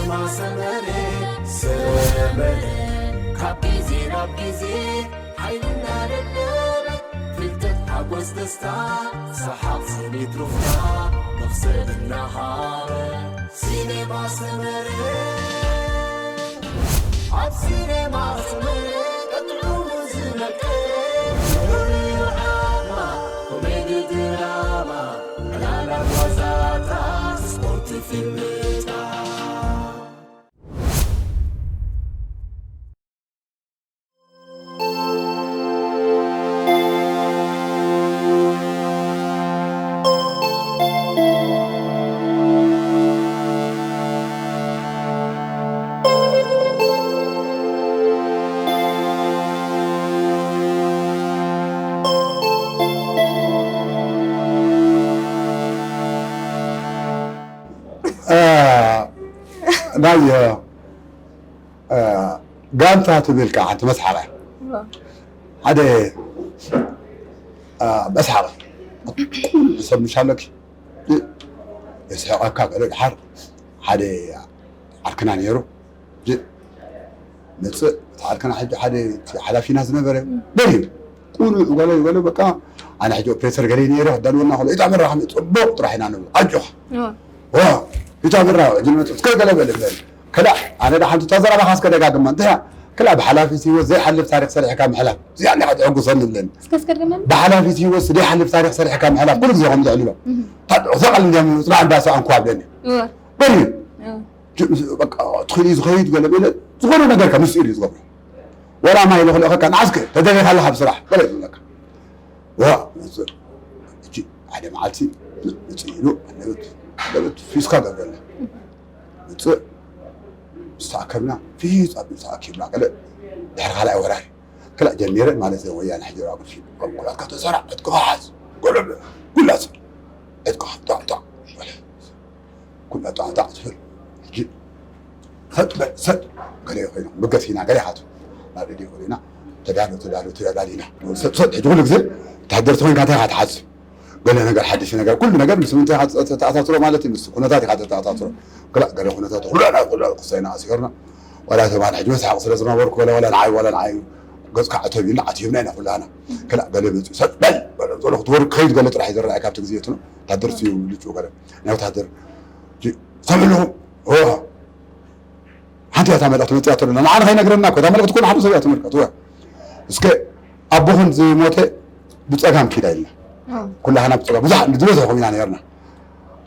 ሰመረ ሰመረ ካብ ግዜ ናብ ግዜ ሓይልና ደደበ ፍልጠት ሓጎስ ደስታ ሰሓቕ ስኒት ሩፍታ መኽሰብ እናሃበ ሲኔማ ሰመረ ኣብ ሲኔማ ሰመረ ቀጥዑ ዝነቀ ኮሜዲ ድራማ ዕላላት ዋዛታት ስፖርት ፊልምታት ናይ ጋንታ ትብል ከዓ ሓንቲ መስሓቕ እያ። ሓደ መስሓቕ ሰብ ምሻለኪ የስሕቐካ። ገለ ድሓር ሓደ ዓርክና ነይሩ። መፅእ እቲ ዓርክና ሕጂ ሓደ ሓላፊና ዝነበረ በሪሁ ቁኑዕ ገለ ገለ በቃ ኣነ ሕጂ ኦፕሬተር ገለ ነይረ ክዳልወና ከሎ ኢጣ በራ ከመይ ፅቡቕ ጥራሕ ኢና ንብል ኣጆኻ ዋ ኢታ ብራ ሕጂ ንመፅእ እስከ ገለ በል በል ከላ ኣነ ዳ ሓንቲ ተዘረባኻ እስከ ደጋግማ እንታይ እያ ከላ ብሓላፊት ህይወት ዘይሓልፍ ታሪክ ሰሪሕካ ምሕላፍ እዚኣ እንዲኻ ትዕጉሰኒ ብለኒ እስከ እስከ ድገመኒ ብሓላፊት ህይወት ዘይሓልፍ ታሪክ ሰሪሕካ ምሕላፍ ኩሉ ግዜ ከም ዝዕልሎ እህ ታጥዑ ሰቐል እንዲያ ምኑ ፅናዕ እንዳ ሰኣንኩ ኣብለኒ እወ በል እዩ እወ ጅ- በቃ ትኽእል እዩ ዝኸይድ ገለ በለ ዝኾነ ነገርካ ምስጢር እዩ ዝገብሮ ወላ ማይ ልኽልኸካ ንዓስከ ተደሊኻ ኣለኻ ብስራሕ ገለ እዩ ዝብለካ ዋ መፅእ ሕጂ ሓደ መዓልቲ መፅእ ኢሉ ኣንደበት ኣንደበት ፊስካ ገብረለ መፅእ ምስ ተኣከብና ፊስ ኣብ ተኣኪብና ገለ ድሕሪ ካልኣይ ወራር ክላእ ጀሚረ ማለት እዩ ወያነ ሕጂ ራጉድ ፊልም ኣብ ኩላትካ ተሰራዕ ዕጥቅኻ ሓዝ ገለ ኩላት ዕጥቅኻ ጣዕጣዕ በለ ኩላ ጣዕጣዕ ትብል ሕጂ ሰጥ በል ሰጥ ገለ ኮይኖም ብገፊና ገለ ይሓቱ ናብ ሬድዮ ኮይና ተዳሎ ተዳሎ ተዳሊና ሰጥ ሰጥ ሕጂ ኩሉ ግዜ ወታደር ተኮይንካ እንታይ ኢኻ ትሓስብ ገለ ነገር ሓድሽ ነገር ኩሉ ነገር ምስ ምንታይ ኢኻ ተተኣሳስሮ ማለት እዩ ምስ ኩነታት ኢኻ ተተኣሳስሮ ገለ ገለ ኩነታት ኩላና ኩላ ክሳይና ኣሲርና ዋላ ተማን ሕጂ መስሓቕ ስለ ዝነበርኩ ገለ ዋላ ንዓይ ዋላ ንዓይ ገጽካ ዕተብ ኢልና ኣትዩና ኢና ኩላና ገለ ገለ መጽኡ ሰጥ በል በለ ዘሎ ክትወርድ ክኸይድ ገለ ጥራሕ እዩ ዝረኣየ ካብቲ ግዜ ትኖ ወታደር እዩ ልጩ ገለ ናይ ወታደር ሰምዕልኹም ሓንቲ እያ እታ መልእኽቲ መፅያ ተሎ ንዓና ከይነግረና እኮ እታ መልእኽቲ እኮ ንሓደ ሰብ እያ ትምልከት ወ እስከ ኣቦኹም ዝሞተ ብፀጋም ኪዳ ኢልና ኩላህና ብፀጋም ብዙሕ ዝበዝሐ ኮም ኢና ነርና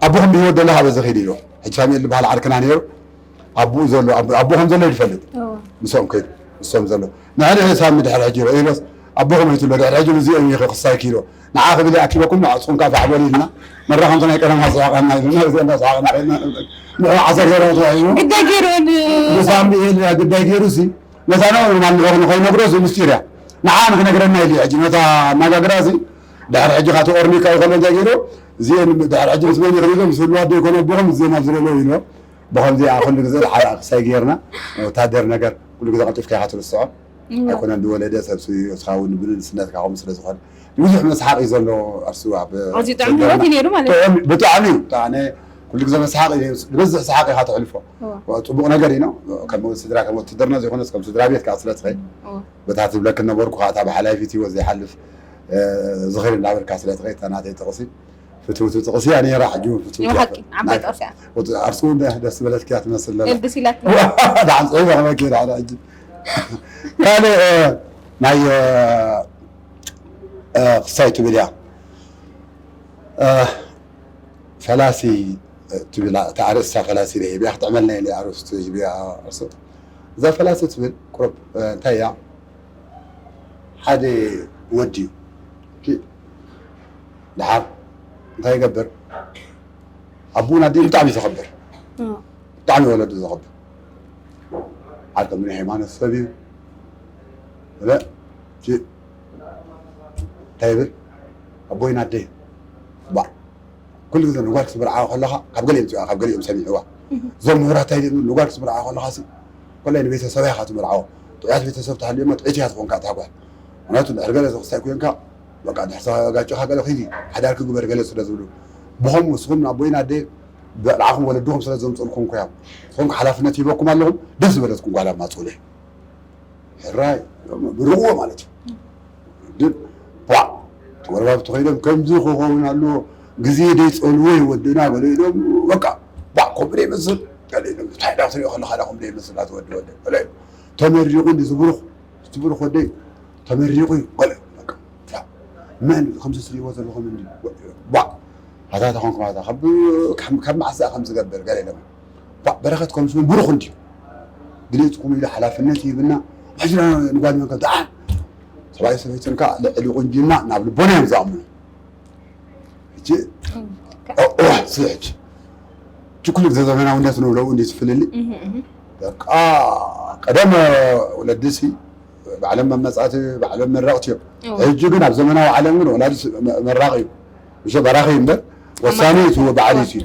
ኣቦኹም ብህይወት ደለኻ በዚ ኺድ ኢሉ ሕጂ ሳሙኤል ዝበሃል ዓርክና ነይሩ ኣቦኡ ዘሎ ኣቦኹም ዘሎ ይፈልጥ ምስኦም ከይዱ ምስኦም ዘሎ ንሕና ሳሚ ድሕሪ ሕጂ ኢሎስ ኣቦኹም ኣይትሎ ድሕሪ ሕጂ እዚኦም ይኸ ክሳይ ኪሎ ንዓ ክብል ኣኪበኩም ንዓፅኹም ከዓ ፋዕ በሉ ኢልና መራ ከምቲ ናይ ቀደም ኣስሓቕና ኢልና እዚኦም ኣስሓቕና ኢልና ንዑ ዓሰር ገይሮም ተዋሂቡ ግዳይ ገይሩ ንሳሚ ግዳይ ገይሩ ሲ ነታ ኖርማል ንዑ ንኸይነግሮ እዚ ምስጢር እያ ንዓ ንክነግረና ኢሉ ሕጂ ነታ ኣነጋግራ እዚ ድሕሪ ሕጂ ካቲ ኦርኒካ ይኮነ እንታይ ገይሩ እዚአን ድሕሪ ሕጂ ምስ መን ይኽልሎ ምስ ህልዋ ዶ ይኮነ ኣቦኹም እዚአን ኣብ ዝለለው ኢሎ ብኸምዚ ኩሉ ግዜ ሓደ ክሳይ ገይርና ወታደር ነገር ኩሉ ግዜ ቀልጢፍካ ኢኻ ትርስዖ ኣይኮነን ዝወለደ ሰብ ስኻ እውን ብንእስነትካ ከምኡ ስለ ዝኾነ ብዙሕ መስሓቕ እዩ ዘሎ ኣርሱ ኣብ ኣዝዩ ጥዑም ህይወት እዩ ነይሩ ማለት እዩ። ብጣዕሚ እዩ ኣነ ኩሉ ግዜ መስሓቕ እዩ ዝበዝሕ ሰሓቕ ኢኻ ተሕልፎ እዋ። ጽቡቕ ነገር እዩ ነው ከም ስድራ ከም ውትድርና ዘይኮነስ ከም ስድራ ቤት ከዓ ስለ ትኸይድ እዋ። በታ ትብለክ ነበርኩ ከዓ እታ ብሓላፊት ህይወት ዘይሓልፍ ዝኽሪ እንዳበልካ ስለ ትኸይድ እታ ናተይ ጥቕሲ ፍትውቲ ጥቕሲ እያ ነይራ ሕጂ እውን ፍትውቲ እያ። ሓቂ ዓባይ ጥቕሲ እያ። ኣርሱ እውን ደስ ዝበለትክ እያ ትመስል ዘላ። ደስ ኢላትኒ። ዳዕም ፅሒፍ ኣመኪ ዳዕም ሕጂ ካልእ ናይ ክሳይ ትብል እያ ፈላሲ ትብል እታ ኣርእስታ ፈላሲ ኢለ ሂብያ ክትዕመልና ኢለ ኣርእስቱ ሂብያ ኣርእስቱ እዛ ፈላሲ ትብል ቁሩብ እንታይ እያ ሓደ ወዲ እዩ ድሓር እንታይ ይገብር ኣቡኡ ናዲ ብጣዕሚ ዘኸብር ብጣዕሚ ወለዱ ዘኸብር ዓርከ ምን ሃይማኖት ሰብ እዩ እለ እንታይ ይብል ኣቦይ ናደይ ባ ኩሉ ግዜ ንጓል ክትምርዓዋ ከለኻ ካብ ገሊኦም ፅዋ ካብ ገሊኦም ሰሚዕዋ እዞም ምሁራት እንታይ ይብሉ ንጓል ክትምርዓዋ ከለኻ ሲ ኮላይ ንቤተሰብ ኢኻ ትምርዓዎ ጥዑያት ቤተሰብ ተሃልዮ እሞ ጥዕይቲ እያ ትኾንካ እታ ጓል ምክንያቱ ድሕር ገለ ተኽስታይ ኮንካ በቃ ድሕር ተጋጭኻ ገለ ኺዲ ሓዳር ክግበር ገለ ስለ ዝብሉ ብኸምኡ ንስኹም ኣቦይን ኣደ ንዓኹም ወለድኹም ስለ ዘምፅኡልኩም እኮ እዮም። ንስኹም ሓላፍነት ሂበኩም ኣለኹም፣ ደስ ዝበለትኩም ጓል ኣማፅኡለይ። ሕራይ ብርቕዎ ማለት እዩ። ግን ቧዕ፣ ጎረባብቲ ኮይኖም ከምዚ ክኸውን ኣለዎ፣ ግዜ ደይፀልዎ እዩ ወድና ገለ ኢሎም፣ በቃ ቧዕ፣ ከምኡ ደይመስል ገለ ኢሎም፣ እንታይ ዳ ትሪኦ ከለኻ ዳ ከምኡ ደይመስል ኣቲ ወዲ ወዲ ገለ ኢሎም። ተመሪቑ እንዲ ዝብሩኽ፣ ዝብሩኽ ወደይ ተመሪቑ እዩ ገለ በቃ። መን ከምዚ ትሪእዎ ዘለኹም እንዲ ቧዕ፣ ኣታ ተኾንኩም ኣታ ካብ ካብ መዓስ ከም ዝገብር ገለ ኢሎም። ባ- በረኸት ከም ስሙ ብሩኽ እንድዩ። ድሌትኩም ኢሉ ሓላፍነት ይህብና። ሕጅና ንጓል መንከ ደኣ ሰብኣይ ሰበይትን ከኣ ልዕሊ ቁንጅና ናብ ልቦና እዮም ዝኣምኑ። ሕጂ እዋ ስለ ሕጂ ሕጂ ኩሉ ግዜ ዘመናውነት ንብለው እንዲ ዝፍልሊ በቃ ቀደም ወለድሲ ባዕሎም መመጻእቲ ባዕሎም መረቕቲ እዮም። ሕጂ ግን ኣብ ዘመናዊ ዓለም ግን ወላዲ መራቕ እዩ። እዞ በራኺ እምበር ወሳኒ እቲ በዓል እዩ።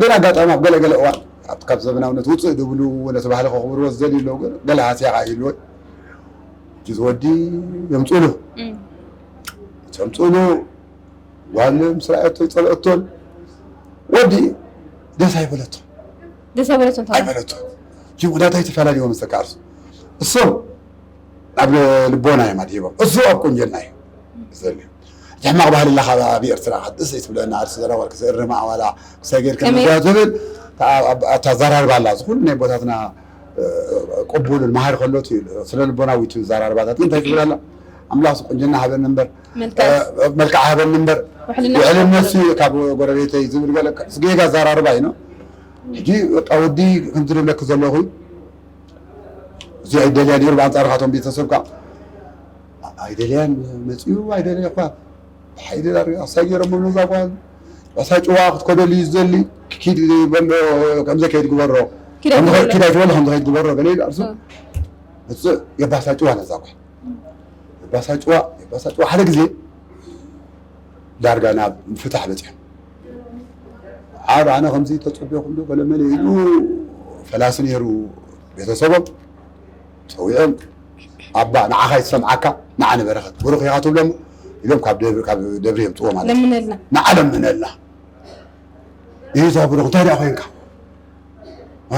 ግን ኣጋጣሚ ኣብ ገለ ገለ እዋን ኣብቲ ካብ ዘመናውነት ውፅእ ዝብሉ ነቲ ባህሊ ከኽብርዎ ዝደልዩ ኣለዉ። ግን ገለ ሃስያ ከዓ ይህልዎ። እቲ ዝወዲ የምፅኡሉ እቲ የምፅኡሉ ጓል ምስ ረኣየቶ ይፀልአቶን ወዲ ደስ ኣይበለቶ ደስ ኣይበለቶ እንታይ? ኣይበለቶ። እቲ ውዳት ኣይተፈላለይዎ መሰካ እርሱ እሶም ኣብ ልቦና እዮም ኣድሂቦም። እሱ ኣብ ቁንጅና እዩ ዘልዩ። እቲ ሕማቕ ባህሊ ኣለካ ኣብ ኤርትራ፣ ደስ ኣይትብለና፣ ኣርሲ ዘረባ ክስእርማ ኣዋላ ክሳይ ጌርካ ከመይ? መግባት ዝብል፣ እታ ኣዘራርባ ኣላ። እዚ ኩሉ ናይ ቦታትና፣ እ፣ ቅቡልን መሃሪ ከሎ እቲ ስነ ልቦናዊ እቲ ዘራርባታት እንታይ ትብል ኣላ? ኣምላኽ ቁንጅና ሃበኒ እምበር፣ መልክዕ። እ፣ መልክዕ ሃበኒ እምበር፣ ውሕልና ውሕልነሲ ካብ ጎረቤተይ ዝብል ገለ ጌጋ ኣዘራርባ እዩ ነው። ሕጂ በቃ ወዲ ከምቲ ዝብለኪ ዘለኹ፣ እዚ ኣይደልያ ነይሩ፣ ብኣንጻሩ ካቶም ቤተሰብካ ኣይደልያን መጺኡ፣ ኣይደልያ እኳ ብሓይሊ ዳርጋ ኣሳጊሮሞ ነዛ ጓል። ኣሳ ጭዋ ክትከደሉ እዩ ዝደሊ፣ ኪድ በሎ፣ ከምዘ ከይድ ግበሮ። ኪድ ኣይትበሎ። ኪድ ኣይትበሎ፣ ከምዘ ከይድ ግበሮ፣ ገለ ኢሉ ኣርሱ እ። መጽእ የባሳ ጭዋ ነዛ ጓል። የባሳ ጭዋ፣ የባሳ ጭዋ ሓደ ግዜ ዳርጋ ናብ ምፍታሕ በጺሖም። ዓብ ኣነ ከምዚ ተጸቢኹም ዶ ገለመለ ኢሉ ፈላሲ ነይሩ ቤተሰቦም ጸዊዖም፣ "ኣባ ንዓኻ ይሰምዓካ፣ ንዓ ንበረኸት ብሩኽ ኢኻ ትብሎም?" ኢሎም ካብ ደብሪ፣ ካብ ደብሪ የምጽዎ ማለት እዩ። ለምነልና። "ንዓ ለምነልና። ይዛ ብሩኽ እንታይ ደኣ ኮይንካ? እ፣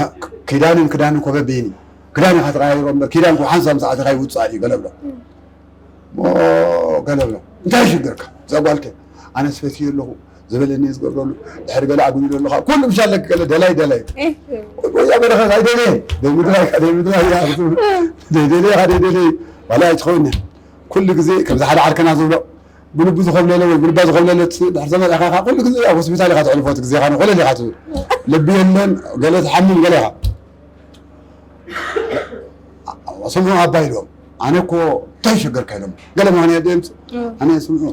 ኪዳንን ክዳንን ኮበቢኒ። ክዳን ኢኻ ትቐያይሮ እምበር ኪዳን እኮ ሓንሳብ ሰዓት ኢኻ ይውጻእ እዩ" ገለ ብሎ። እሞ ገለ ብሎ። "እንታይ ሽግርካ? እዛ ጓልከ ኣነስ ፈትየ ኣለኹ፣ ዝበለኒ እየ ዝገብረሉ። ድሕሪ ገለ ኣጉዲሉ ኣለኻ። ኩሉ ምሽ ኣለኪ ገለ ደላይ ደላይ። እህ። ወያ በረኸት ኣይደለየን። ደይ ምድላይ፣ ደይ ምድላይ እያ ክትብል። ደይ ደለየ፣ ደይ ደለየ። ዋላ ኣይትኸውን እያ። ኩሉ ግዜ ከምዚ ሓደ ዓርከና ዝብሎ፣ ብልቡ ዝኾብለለ ወይ ብልባ ዝኾብለለት ድሕሪ ዘመድ ኢኻ፣ ኢኻ ኩሉ ግዜ ኣብ ሆስፒታል ኢኻ ተሕልፎ እቲ ግዜኻ፣ ንኹለል ኢኻ ትብል። ልቢ የለን፣ ገለ ትሓምም፣ ገለ ኢኻ። ስምዑ ኣባ ኢሎም፣ ኣነ እኮ እንታይ ይሸገርካ?" ኢሎም፣ ገለ ምኽንያት ድምፅ፣ እ። ኣነ ስምዑ፣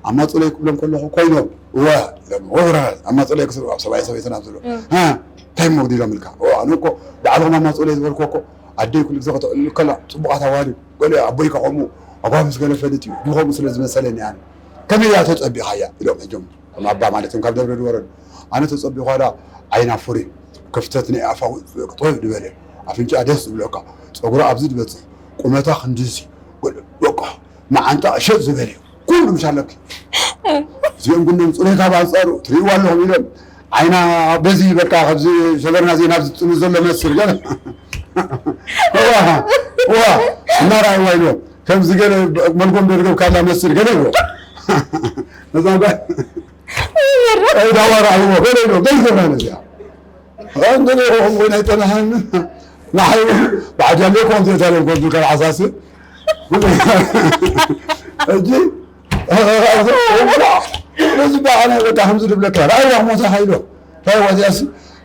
ኣማፁለይ ክብሎም ከለኹ ኮይኖም፣ እወ፣ ኢሎም፣ እወ፣ ብረኸት፣ ኣማፁለይ ክስሩ፣ ኣብ ሰብኣይ ሰበይትን ኣብ ዝብሎ፣ እ። እ፣ እንታይ እሞ ኣጉዲሎም ኢልካ? እወ፣ ኣነ እኮ ባዕልኹም ኣማፁለይ ዝበልኩ እኮ፣ ኣደይ ኩሉ ግዜ ከተዕልሉ ከላ፣ ፅቡቓት ኣዋልድ፣ ገለ ኣቦይ ከ ከምኡ፣ ኣጓ ምስ ገለ ፈልጥ እዩ፣ ድኾምኡ ስለ ዝመሰለኒ ኣነ። ከመይ እያ ተፀቢኻያ? ኢሎም፣ ሕጆም። እቶም ኣባ ማለት እዮም ካብ ደብረ ዝወረዱ። ኣነ ተጸቢኹ ዋላ ዓይና ፍሩይ፣ ክፍተት ናይ ኣፋ ጥውይ ዝበለ፣ ኣፍንጫ ደስ ዝብለካ፣ ጸጉራ ኣብዚ ዝበጽሕ፣ ቁመታ ክንድዚ፣ በቃ መዓንጣ እሸት ዝበለ፣ ኩሉ ምሽ ኣለኪ። እዚኦም ግን ነምጽኡለይ ካብ ኣንጻሩ ትርእይዋ ኣለኹም ኢሎም ዓይና በዚ በቃ ካብዚ ሸበርና እዚ ናብዚ ጥምዝ ዘሎ መስል ገለ። እዋ፣ እዋ፣ እናረኣይዋ ኢሎም ከምዚ ገለ መልጎም ደርገብካ ኣላ መስል ገለ ይብሎ። ነዛ ጓል ኣይዳ ዋራ ኣይዎ ገለ ኢሎ፣ ገለ ይገብራ ነዚኣ። ኣንተ ነው ሆም ወይ ናይ ጠናሃን ንሓይ ብዓጃሌ ኮም ዘታለም ኮም ከል ዓሳስ። ሕጂ ነዚ በዓል በቃ ከምዚ ድብለካ፣ ራእይዋ ሞታ ሃይሎ። ራእይዋ እዚኣስ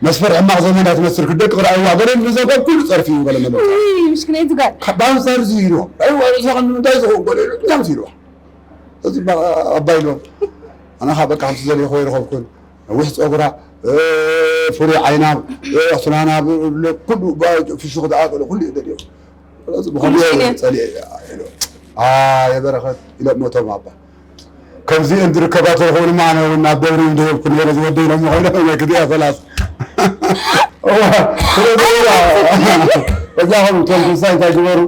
መስፈር ሕማቕ ዘመን እያ ትመስል፣ ክደቅቕ ራእይዋ ገለ ንዘገብ ኩሉ ጸርፊ እዩ ገለ መለካ። ውይ፣ ምስክነይቲ ጓል። ካብ ኣንጻር እዚ ኢልዎ፣ ራእይዋ ርእሳ ከም ንምንታይ ዝኸውን ገለ ኢሉ፣ እንታይ ምስ ኢልዋ? እዚ በ-፣ ኣባይ ኢልዎ። ኣነ ኸዓ በቃ ከምቲ ዘልየኹ ኣይረኸብኩን። ነዊሕ ጸጉራ፣ እ፣ ፍሩይ ዓይና፣ እ፣ ኣስናና፣ ብ-፣ ብ-፣ ኩሉ ባ-፣ ፍሽኽ ዝኣገለ ኩሉ እዩ ደልዮ። ስለዚ ብኸምኡ ምስኪን እየ። ጸሊኤ እያ ኢሉ። ኣየ በረኸት ኢሎም እቶም ኣባ። ከምዚአን ዝርከባ ተረኽቡ ድማ ኣነ እውን ናብ ደብሪ እንድህብኩ ነይረ ዝወደይ ኢሎም ኮይኖም ናይ ክድያ ፈላስ። እዋ፣ ስለዚ እዋ፣ እዛ ኸም እቶም ክንሳ እንታይ ግበሩ?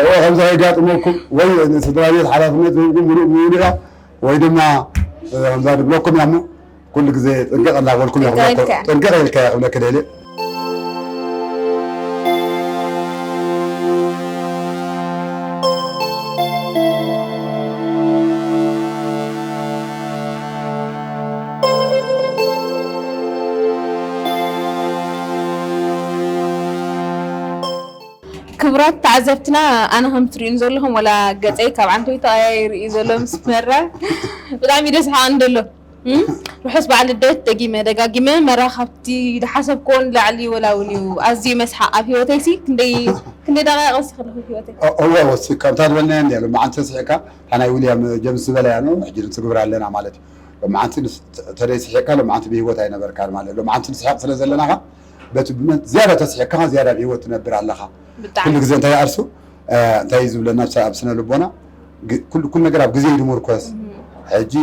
እዋ፣ ከምዚ ከይጋጥመኩም ወይ ንስድራ ቤት ሓላፍነት ሂብኩም ምሉእ ብምሉእ እያ ወይ ድማ፣ እ፣ ከምዛ ድብለኩም እያ እሞ ኩሉ ግዜ ጥንቅቕ እናበልኩም እየ ጥንቅቕ ክብለካ፣ ኢልካ። ጥንቅቕ ኢልካ እየ ክብለኪ ደልየ። ክቡራት ተዓዘብትና፣ ኣነ ከም ትሪኡን ዘለኹም፣ ወላ ገፀይ ካብ ዓንተይ ተቐያይሩ እዩ ዘሎ ምስ መራ። ብጣዕሚ ደስ ሓን ደሎ። እም? ርሑስ በዓል ልደት ደጊመ ደጋጊመ። መራ፣ ካብቲ ዝሓሰብክዎ ንላዕሊ ወላ እውን እዩ ኣዝዩ መስሓቕ ኣብ ህይወተይሲ። ክንደይ፣ ክንደይ ደቂቕ ወሲኸ ኣለኹ ህይወተይ። እ-፣ እወ፣ ወሲኽካ። እንታይ ዝበልና እንዲ ኣሎ፣ መዓልቲ ስሒቕካ፣ እታ ናይ ዊልያም ጀምስ ዝበለያ ነው፣ ሕጂ ንትግብር ኣለና ማለት እዩ። ሎማዓንቲ ንስ-፣ ተ-፣ ተደይ ስሒቕካ፣ ሎማዓንቲ ብህይወት ኣይነበርካን ማለት እዩ። ሎማዓንቲ ንስሕቕ ስለ ዘለና ኸ፣ በቲ ብመ-፣ ዝያዳ ተስሒቕካ፣ ዝያዳ ብህይወት ትነብር ኣለኻ። ብጣዕሚ። ኩሉ ግዜ እንታይ ኣርሱ፣ እ፣ እንታይ እዩ ዝብለና ኣብ ስ-፣ ኣብ ስነ ልቦና፣ ግ-፣ ኩሉ፣ ኩሉ ነገር ኣብ ግዜ እዩ ዝምርኮስ። እም። ሕጂ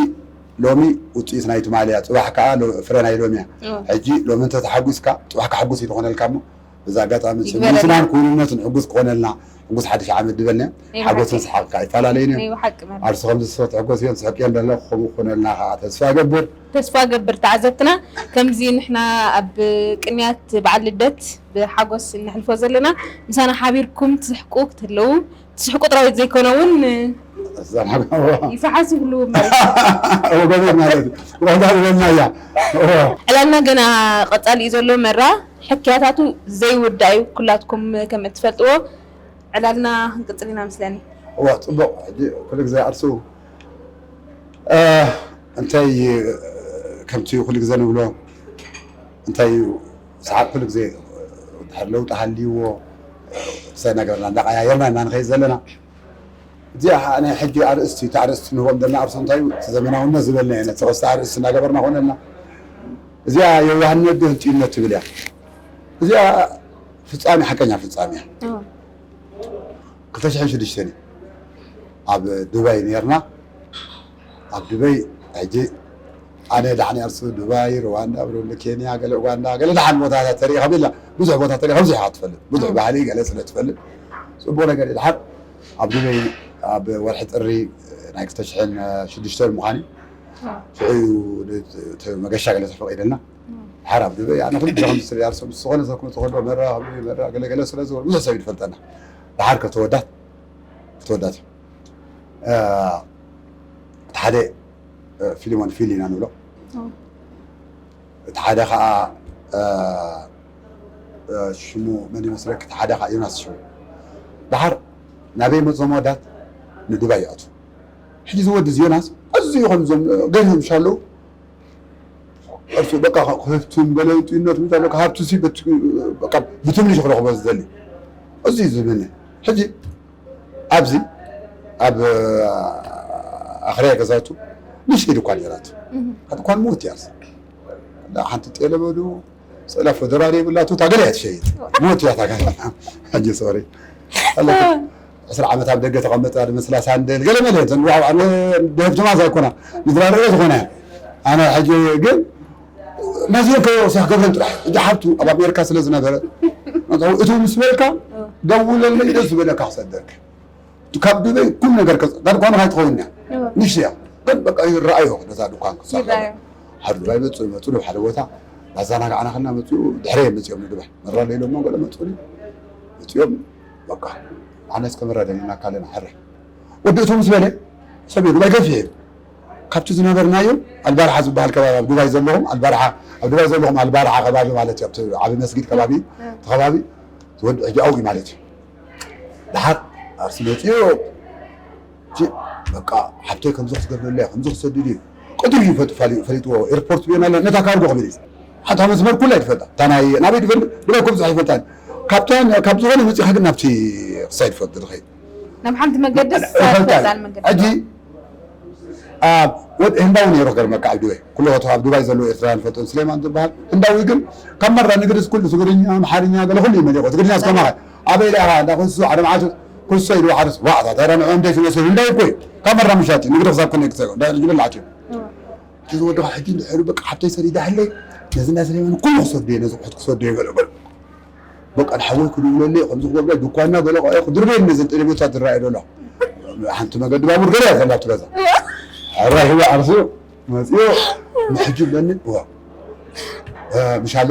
ሎሚ ውፅኢት ናይ ትማሊ እያ፣ ፅባሕ ከዓ ሎ-፣ ፍረ ናይ ሎሚ እያ። እም። ሕጂ ሎሚ እንተተሓጒስካ፣ ፅባሕ ከሐጉስ እዩ ዝኾነልካ እሞ፣ በዚ ኣጋጣሚ ይግበረልና። ምዝማን ክውንነትን ሕጉስ ክኾነልና፣ ሕጉስ ሓድሽ ዓመት ዝበልና፣ ይብራኸ። ሓጎስን ሰሓቕካ ይፈላለዩን እዮም። ናይ ብሓቂ መምህር። ዓርሱ ከምዚ ዝስሕት ሕጎስ እዮም፣ ስሕቅ እዮም ዘለኹ፣ ከምኡ ክኾነልና ከዓ ተስፋ እገብር። ተስፋ እገብር ተዓዘብትና፣ ከምዚ ንሕና ኣብ ቅንያት በዓል ልደት ብሓጎስ እነሕልፎ ዘለና፣ ምሳና ሓቢርኩም ትስሕቁ ክትህልዉ፣ ትስሕቁ ጥራይ ዘይኮነ እውን፣ እዛ ሓ-፣ ይሰሓስ ይብሉ ማለት እዩ። ወገኖች ማለት እዩ። ዋንታ ዝበልና እያ። እዎ። ዕላልና ገና ቀጻሊ እዩ ዘሎ መራ፣ ሕክያታቱ ዘይውዳእ እዩ። ኩላትኩም ከም እትፈልጥዎ ዕላልና ክንቅጽል ኢና መስለኒ። እዋ፣ ጽቡቕ። ሕጂ ኩሉ ግዜ ዓርሱ፣ እ፣ እንታይ፣ ከምቲ ኩሉ ግዜ ንብሎ፣ እንታይ እዩ፣ ሰዓት ኩሉ ግዜ ድሕር ለውጢ ሃልይዎ፣ እንታይ እናገበርና፣ እንዳቐያየርና ኢና ንኸይድ ዘለና። እዚኣ ናይ ሕጂ ኣርእስቲ፣ እቲ ኣርእስቲ ንህቦም ዘለና ኣርሶ እንታይ እዩ፣ እቲ ዘመናውነት ዝበልና እዩ፣ ነቲ ኸስቲ ኣርእስቲ እናገበርና ኮነልና። እዚኣ የዋህነት ድዮ ህንጥዩነት ትብል እያ። እዚኣ ፍጻሜ፣ ሓቀኛ ፍጻሜ እያ። እዎ። ክልተ ሽሕን ሽዱሽተን እዩ። ኣብ ዱባይ ነርና። ኣብ ዱባይ ሕጂ ኣነ ዳሕኒ ኣርሱ ዱባይ፣ ሩዋንዳ፣ ብሩንዲ፣ ኬንያ፣ ገለ ኡጋንዳ፣ ገለ ደሓን ቦታታት ተርኢ ከቢላ፣ ብዙሕ ቦታ ተርኢ ከምዚ ኢኻ ትፈልጥ። ብዙሕ እም። ባህሊ ገለ ስለ ትፈልጥ፣ ጽቡቕ ነገር እዩ። ደሓር ኣብ ዱባይ ኣብ ወርሒ ጥሪ ናይ ክልተ ሽሕን ሽዱሽተን ምዃኑ እዩ። እም። ሽዑ እዩ እቲ መገሻ ገለ ተፈቒደልና። እም። ደሓር ኣብ ዱባይ ኣነ ኩሉ ግዜ ከምዚ ስለ ኣርሱ ምስ ዝኾነ ሰብ ክመጽእ ከሎ መራ፣ ከመይ መራ፣ ገለ ገለ ስለ ዝበሉ ብዙሕ ሰብ እዩ ዝፈልጠና። ደሓር ከተወዳት፣ ከተወዳት እዩ። እ፣ እቲ ሓደ፣ እ፣ ፊሊሞን ፊሊ ኢና ንብሎ። እም። እቲ ሓደ ኸዓ፣ እ፣ እ፣ ሽሙ መን ይመስለክ? እቲ ሓደ ኸዓ ዮናስ ሽሙ። ደሓር ናበይ መፅኦም ኣወዳት? ንዱባይ ይኣትዉ። ሕጂ እዚ ወዲ እዚ ዮናስ ኣዝዩ ከምዞም ገርዮም ሻለዉ እርሱ በቃ ሃብቱን ገለ ጥዩነቱ ምስ ኣለካ ሃብቱ ሲ በት-፣ በቃ ብትንሽ ክረኽቦ ዝደሊ። እዚ እዩ ዝብኒ። ሕጂ ኣብዚ ኣብ ኣኽርያ ገዛቱ ንእሽተይ ድኳን ነይራቱ። እህ። እታ ድኳን ምውት እያ። እንዳ ሓንቲ ጤለ በሉ፣ ስእላ ፎደራሪ የብላ፣ ቱታ ገለ እያ ትሸይጥ። ምውት እያ እታ ገዛ። ሕጂ ሶሪ። ኣለኩ። ዕስራ ዓመት ኣብ ደገ ተቐመጠ ዝመስላ ሳንደል፣ ገለ መለ እየን። ዋው፣ ኣነ ደህብ ትማዝ ኣይኮና። ንዝራረበ ዝኾነ። ኣነ ሕጂ ግን ነዚአን ከወርሳ ክገብረን ጥራሕ። ሕጂ ሓብቱ ኣብ ኣሜሪካ ስለ ዝነበረ፣ እቱ ምስ በልካ፣ ደውለለይ፣ ደስ ዝበለካ ክሰደልክ። ካብ ዱበይ ኩሉ ነገር ከ-፣ ዳርኳ ንኻ ትኸውን እያ። እዎ። ንእሽቶ እያ። ግን በቃ ይረኣዮ፣ ነዛ ድኳን ክሳብ ይረኣዮ። ሓደ ዱባይ መጹ፣ መጹ ናብ ሓደ ቦታ፣ ናዘናጋዕና ከና መጹ፣ ድሕረ እዮም መጺኦም ንዱባይ። መራ ለይሎሞ ገለ መጹ፣ መጺኦም፣ በቃ፣ ኣነ እስከ መራ ደሊና ካለና፣ ሕረ። ወዲ እቱ ምስ በለ፣ ሰብ እዩ፣ ዱባይ ገፊሕ እዩ። ካብቲ ዝነበርናዮ፣ ኣልባርሓ ዝበሃል ከባቢ፣ ኣብ ዱባይ ዘለኹም፣ ኣልባርሓ፣ ኣብ ዱባይ ዘለኹም፣ ኣልባርሓ ከባቢ ማለት እዩ፣ ኣብቲ ዓቢ መስጊድ ከባቢ፣ እ። እቲ ከባቢ፣ ዝወድ-፣ ሕጂ ኣብኡ ማለት እዩ። ደሓር ኣርሲ መጺኡ፣ ጂ፣ በቃ፣ ሓብተይ ከምዚ ክትገብረለይ፣ ከምዚ ክሰድድ እዩ። ቅድም እዩ ፈጥ-፣ ፈሊ-፣ ፈሊጥዎ፣ ኤርፖርት ብየን ኣለ፣ ነታ ካርጎ ክብል እዩ። ሓታ መስመር ኩላ ይትፈልጣ። እታ ናይ፣ ናበይ ትፈልጥ? ብላይ ክብጽሕ ይፈልጣ። ካብታ፣ ካብ ዝኾነ መጺኻ ግን ናብቲ ክሳይ ትፈልጥ ትኸይድ። ናብ ሓንቲ መገዲ እ-፣ እሳ እፈልጣ። ትፈልጣ መገዲ። ሕጂ፣ ኣብ ወድ-፣ ህንዳዊ ነይሩ ክገርመካ ኣብ ዱባይ። ኩሉ ኣብ ዱባይ ዘለዉ ኤርትራውያን ፈልጦም፣ ስሌማን ዝበሃል። ህንዳዊ ግን ካብ መራ ንግድስ ኩሉ ትግርኛ፣ ኣምሓርኛ፣ ገለ ኩሉ ይመሊቑ። ትግርኛ እስከ ማኸ። ኣበይ ደኣ እንዳ ኩሱ፣ ዓለም ዓቱ፣ ኩሶ ኢሉ ዓርስ፣ ዋዕታ፣ ታዲያ ንዕኦም ደይ ትመስል፣ እንዳይ እኮ እዩ። ካብ መራ ምሻት እዩ፣ ንግዲ ክሳብ ኮኔክት እዩ፣ እንዳ ዝብል ዓትዩ። እዎ። እቲ ዝወደኻ ሕጂ እንድሕር በቃ ሓብተይ ሰዲዳ ህለይ፣ ነዚ እንዳ ስሌማን ኩሉ ክሰዱ እየ፣ ነዚ ቁሑት ክሰዱ እየ፣ ገለ በሉ። በቃ ንሓወይ ክድውለለይ፣ ከምዚ ክገብረ፣ ድኳና ገለ ቆየ፣ ክድርበየኒ ነዘን ቴሌቪታት ዝረኣየ ዘሎ። ሓንቲ መገዲ ባቡር ገለ እያ ዘላ ኣብቲ ገዛ። እዎ። ሕራይ ህዋ ዓርሱ መጺኡ፣ ሕጂ ብለኒ እዋ ምሻሎ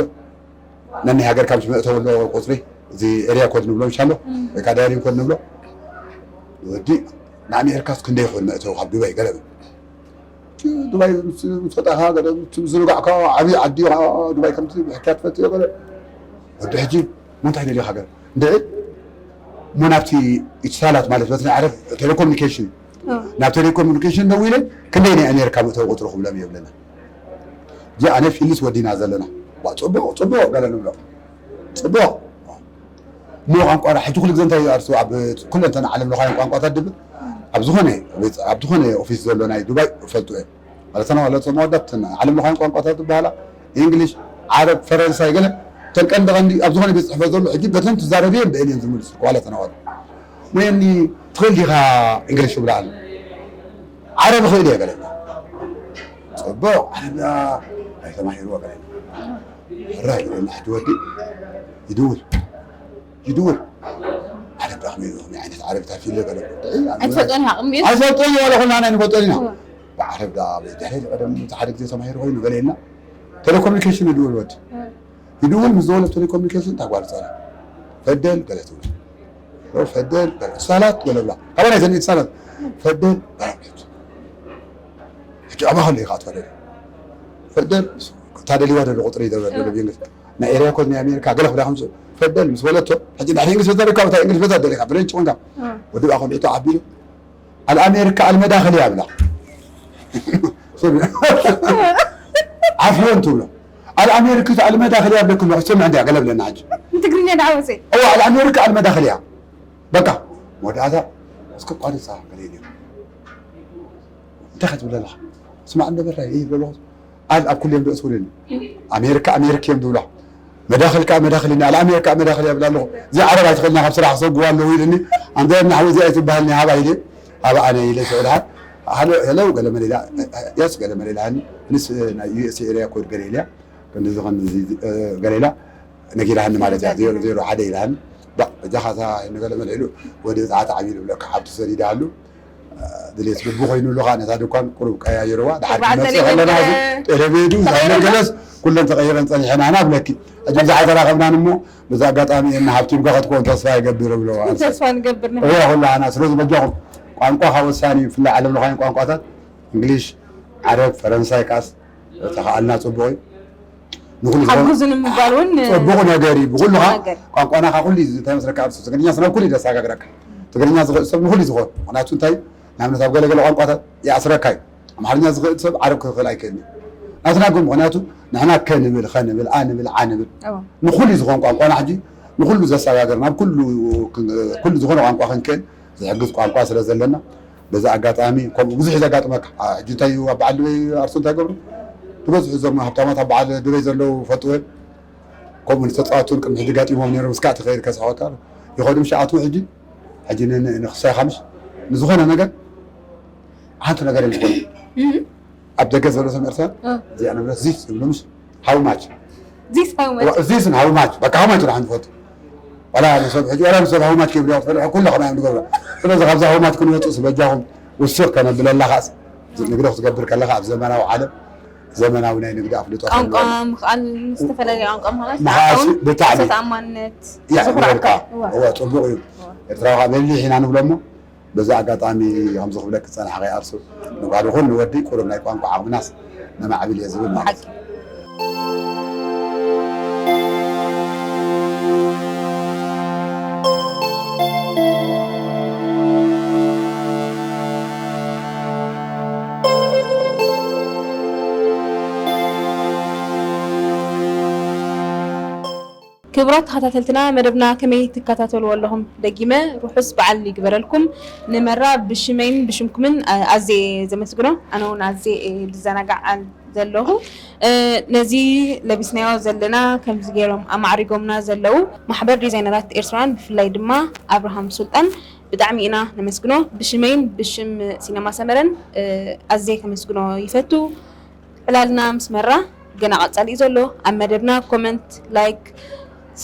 ነኒ ሃገር ካብ ዝመእተው ኣሎ ቁፅሪ እዚ ኤርያ ኮድ ንብሎ ምሻሎ ወይ ከዓ ዳይሪን ኮድ ንብሎ ወዲ ንኣሜሪካስ ክንደይ ይኸውን መእተው ካብ ዱባይ ገለ ብል ዱባይ ምስ ወጣኻ ዝርጋዕካ ዓብዪ ዓዲ ዱባይ ከምዚ ብሕክያ ትፈልጥዮ ገለ ወዲ ሕጂ ሞንታይ ደልዮ ሃገር እንድዒ እሞ ናብቲ ኢትሳላት ማለት በቲ ዓረብ ቴሌኮሙኒኬሽን ናብ ቴሌኮሙኒኬሽን ደዊለ ክንደይ ናይ ኣሜሪካ መእተዊ ቁፅሪ ክብሎም የብለና እዚ ኣነ ፊልስ ወዲና ዘለና ጽቡቕ ጽቡቕ ገለ ንብሎ ጽቡቕ እሞ ቋንቋ ሕጂ ኩሉ ግዜ እንታይ ይኣርሱ ኣብ ኩለንተን ዓለም ለኻያን ቋንቋታት ድብል ኣብ ዝኾነ ኣብ ዝኾነ ኦፊስ ዘሎ ናይ ዱባይ ፈልጡ እዮም ማለት ነው። ለጾም መወዳት ዓለም ለኻያን ቋንቋታት ዝበሃላ እንግሊሽ፣ ዓረብ፣ ፈረንሳይ ገለ እተን ቀንዲ ቀንዲ ኣብ ዝኾነ ቤት ፅሕፈት ዘሎ ሕጂ በተን ትዛረብ እየን ብኤን እየን ዝምልሱ ዋላ ተናዋሉ ወይኒ ትኽእል ዲኻ እንግሊሽ ይብላ ኣሎ ዓረብ ይኽእል እየ ገለ ፅቡቕ ዓረብ ኣይተማሂርዎ ገለ ሕራይ ሕጂ ወዲ ይድውል ይድውል ዓረብ ዳኽመ ዓይነት ዓረብ ታፊለ ገለ ኣይትፈልጦን ኢኻ ቅድሚኡ ኣይፈልጦን ዋላ ኩልና ናይ ንፈልጦን ኢና ብዓረብ ዳ ድሕሪ ቀደም ሓደ ግዜ ተማሂሩ ኮይኑ ገለ ኢልና ቴሌኮሙኒኬሽን ይድውል ወዲ ይድውል ምስ ዝበለ ቴሌኮሙኒኬሽን ታጓርፀለ ፈደል ገለ ትብል ፈደል ሳላት ገለ ብላ ካባና ይሰኒ ሳላት ፈደል ባራብለት ሕጂ ኣባኸሉ ኢኻ ትፈደል ፈደል እታ ደሊዋ ደሎ ቁፅሪ ይደብረ ደሎ ብእንግሊዝ ናይ ኤርያ ኮድ ናይ ኣሜሪካ ገለ ክብላ ከምፅኡ ፈደል ምስ በለቶ ሕጂ ናይ እንግሊዝ ፈደል ካብ እንታይ እንግሊዝ ፈደል ደሊካ ብሬንች ኮንካ ወዲ ብኣ ኮምፒውተር ዓቢሉ ኣልኣሜሪካ ኣልመዳኽል እያ ብላ ዓፍዮን ትብሎ ኣልኣሜሪካ ኣልመዳኽል እያ ብለኩም ሰምዕ እንዲያ ገለ ብለና ሕጂ ትግርኛ ዳዓወሰ እዋ ኣልኣሜሪካ ኣልመዳኽል እያ በቃ መወዳእታ እስከ ቋንፃ ገለ ኢልዮም እንታይ ክትብል ኣለኻ ስማዕ እንደበራ ይህ በለኹ ኣል ኣብ ኩሉ እዮም ደእስኩልኒ ኣሜሪካ ኣሜሪካ እዮም ዝብላ መዳኽል ከዓ መዳኽል እኒ ኣል ኣሜሪካ መዳኽል እያ ብላ ኣለኹ እዚ ዓረብ ኣይትኽእልና ካብ ስራሕ ክሰጉዋ ኣለዉ ኢልኒ ኣንተ ናሕዊ እዚኣ ኣይትበሃልኒ ሃባ ኢለ ሃባ ኣነ ኢለ ስዕልሃ ሄለው ገለ መሌላ ያስ ገለ መሌላ ሃኒ ንስ ናይ ዩኤስ ኤሪያ ኮድ ገለ ኢልያ ክንዚ ከምዚ ገለ ኢላ ነጊራሃኒ ማለት እያ ዜሮ ዜሮ ሓደ ኢልሃኒ በጃኻ እዛ ንገለ መልዕሉ ወዲ ፃዓት ዓብዩ ንብለካ ሓብቲ ሰዲዳሃሉ ድሌት ልቢ ኮይኑሉ ከዓ ነታ ድኳን ቁሩብ ቀያይርዋ ድሓር ክመፅእ ከለና ዚ ቴሌቤዱ ዛይነገለስ ኩለን ተቀይረን ፀኒሐን ኣና ብለኪ ሕጂ ብዛሓ ተራኸብናን እሞ በዚ ኣጋጣሚ እና ሃብቲምካ ክትኮን ተስፋ ይገብር ብለዋ ተስፋ ንገብር እዋ ኩላና ስለዚ በጃኹም ቋንቋ ካብ ወሳኒ እዩ ብፍላይ ዓለም ለኻይን ቋንቋታት እንግሊሽ ዓረብ ፈረንሳይ ካስ ተኸኣልና ፅቡቅ እዩ ንኩሉ ሓጉዙ ንምባል እውን ፅቡቅ ነገር እዩ ብኩሉካ ቋንቋና ካብ ኩሉ ተመስረካ ትግርኛ ስለ ኩሉ ደሳጋግረካ ትግርኛ ዝኽእል ሰብ ንኹሉ ዝኾን ምክንያቱ እንታይ ንኣብነት ኣብ ገለገለ ቋንቋታት ይኣስረካ እዩ ኣምሓርኛ ዝኽእል ሰብ ዓረብ ክኽእል ኣይክእልን ናትና ግን ምክንያቱ ንሕና ከንብል ኸንብል ኣንብል ዓንብል ንኩሉ ዝኾን ቋንቋና ሕጂ ንኩሉ ዘሰጋግር ናብ ኩሉ ዝኾነ ቋንቋ ክንክእል ዝሕግዝ ቋንቋ ስለ ዘለና በዚ ኣጋጣሚ ከምኡ ብዙሕ ዘጋጥመካ ሕጂ እንታይ እዩ ኣብ በዓል ድበይ ኣርሱ እንታይ ገብሩ ዝበዝሑ እዞም ሃብታማት ኣብ በዓል ድበይ ዘለዉ ፈልጥወ ከምኡ ዝተፃወቱን ቅድሚ ሕጂ ጋጢሞም ነይሮም እስካዕ ትኸይድ ከስሕወካ ይኸዱ ምሽ ኣትዉ ሕጂ ሕጂ ንክሳይኻ ምሽ ንዝኾነ ነገር ሓንቲ ነገር እዮም ዝኾነ ኣብ ደገ ዘሎ ሰብ ኤርትራ እዚኣ ንብረት ዚስ ዝብሉ ምሽ how much ዚስ how much ዚስ how much በቃ how much ንሓን ትፈቱ ዋላ ንሰብ ሕጂ ዋላ ንሰብ how much ክብሉ ይኽፈል ኩሉ ከማይ ንገብሮ ስለዚ ካብዛ how much ክንወፅእ ስበጃኹም ውስኽ ከነብለላ ከዓስ ንግዲ ክትገብር ከለካ ኣብ ዘመናዊ ዓለም ዘመናዊ ናይ ንግዲ ኣፍልጦ ቋንቋ ምኽኣል ዝተፈላለዩ ቋንቋ ምኽኣል ብጣዕሚ ተኣማንነት እዋ ፅቡቅ እዩ ኤርትራዊ ከዓ በሊሕ ኢና ንብሎ እሞ በዚ ኣጋጣሚ ከምዚ ክብለኪ ዝፀናሕኸ ኣርሱ ንጓል ይኹን ንወዲ ቁሩብ ናይ ቋንቋ ዓቕምናስ ነማዕብል እየ ዝብል ማለት እዩ። ክቡራት ተኸታተልትና መደብና ከመይ ትከታተልዎ ኣለኹም? ደጊመ ርሑስ በዓል ይግበረልኩም። ንመራ ብሽመይን ብሽምኩምን ኣዝየ እየ ዘመስግኖ። ኣነ እውን ኣዝየ እየ ዝዘናጋዕ ዘለኹ። ነዚ ለቢስናዮ ዘለና ከምዚ ገይሮም ኣማዕሪጎምና ዘለዉ ማሕበር ዲዛይነራት ኤርትራውያን ብፍላይ ድማ ኣብርሃም ሱልጣን ብጣዕሚ ኢና ነመስግኖ። ብሽመይን ብሽም ሲነማ ሰመረን ኣዝየ ከመስግኖ ይፈቱ። ዕላልና ምስ መራ ገና ቀጻሊ እዩ ዘሎ። ኣብ መደብና comment፣ like፣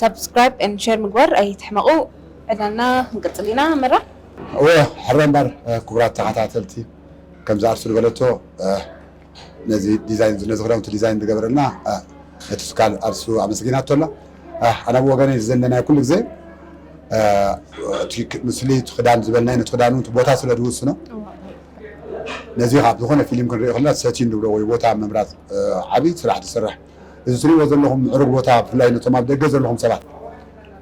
subscribe and share ምግባር ኣይትሕመቑ። ዕላልና ክንቅጽል ኢና መራ። እወ ሕረ እምበር ክቡራት ተኸታተልቲ ከምዚ ኣርሱ ዝበለቶ ነዚ ዲዛይን ነዚ ክዳውንቲ ዲዛይን ዝገበረልና ነቲ ትካል ኣርሱ ኣመስጊናቶ ኣላ። ኣነ ብወገነይ ዘለናይ ኩሉ ግዜ እቲ ክ- ምስሊ እቲ ክዳን ዝበልናይ ነቲ ክዳን እውን እቲ ቦታ ስለ ዝውስኖ ነዚ ካብ ዝኾነ ፊልም ክንሪኦ ከለና ሰቲን ንብሎ ወይ ቦታ ምምራፅ ዓብዪ ስራሕ ዝስራሕ። እዚ ትሪእዎ ዘለኹም ምዕሩግ ቦታ ብፍላይ ነቶም ኣብ ደገ ዘለኹም ሰባት